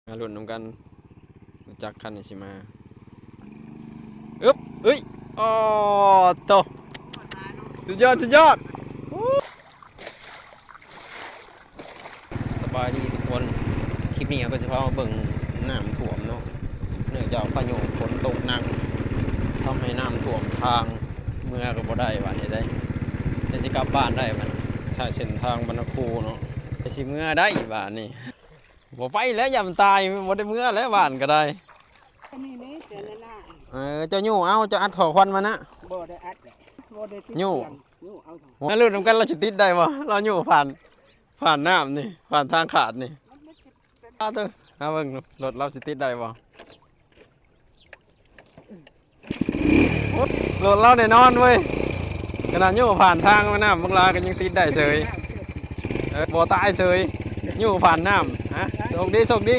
ມາລຸ້ນນຳກັນ ຮູ້ຈັກຄັນນີ້ຊິມາ. ອຶບ ເອີຍ ອໍ ໂຕ ສຸດຍອດ ສຸດຍອດ. ສະບາຍດີທຸກຄົນ, ຄລິບນີ້ເຮົາກໍຊິພາມາເບິ່ງນ້ຳຖ້ວມເນາະ. ເນື່ອງຈາກພາຍຸຝົນຕົກໜັກ ທຳໃຫ້ນ້ຳຖ້ວມທາງ, ເມືອກໍບໍ່ໄດ້ບາດນີ້ເດ້. ແຕ່ຊິກັບບ້ານໄດ້ບາດນີ້ ຖ້າເສັ້ນທາງບັນນະຄູເນາະ, ແຕ່ຊິເມືອໄດ້ບາດນີ້. ບໍ່ໄປແລ້ວ ຢ້ານຕາຍ, ບໍ່ໄດ້ເມືອແລ້ວບ້ານກໍໄດ້. ອັນນີ້ນີ້ ແຕ່ລະໜ້າ ເອີ ເຈົ້າຍູ້ເອົາ, ເຈົ້າອັດທໍ່ຄວັນມານະ. ບໍ່ໄດ້ອັດແຫຼະ ບໍ່ໄດ້ຕິດ ຍູ້ ເຄື່ອງ ຍູ້ເອົາ. ມາລຸ້ນນຳກັນ ລາວຊິຕິດໄດ້ບໍ່? ລາວຍູ້ຜ່ານ ຜ່ານນ້ຳນີ້ ຜ່ານທາງຂາດນີ້. ເອົາເຕີ ຫາເບິ່ງລົດລາວຊິຕິດໄດ້ບໍ່? ໂອ້ ລົດລາວແນ່ນອນເວີຍ, ຂະໜາດຍູ້ຜ່ານທາງນ້ຳບັກຫຼາກໍຍັງຕິດໄດ້ເສີຍ. ເອີ ບໍ່ຕາຍເສີຍ, ຍູ້ຜ່ານນ້ຳ. ຮະ ໂຊກດີ ໂຊກດີ.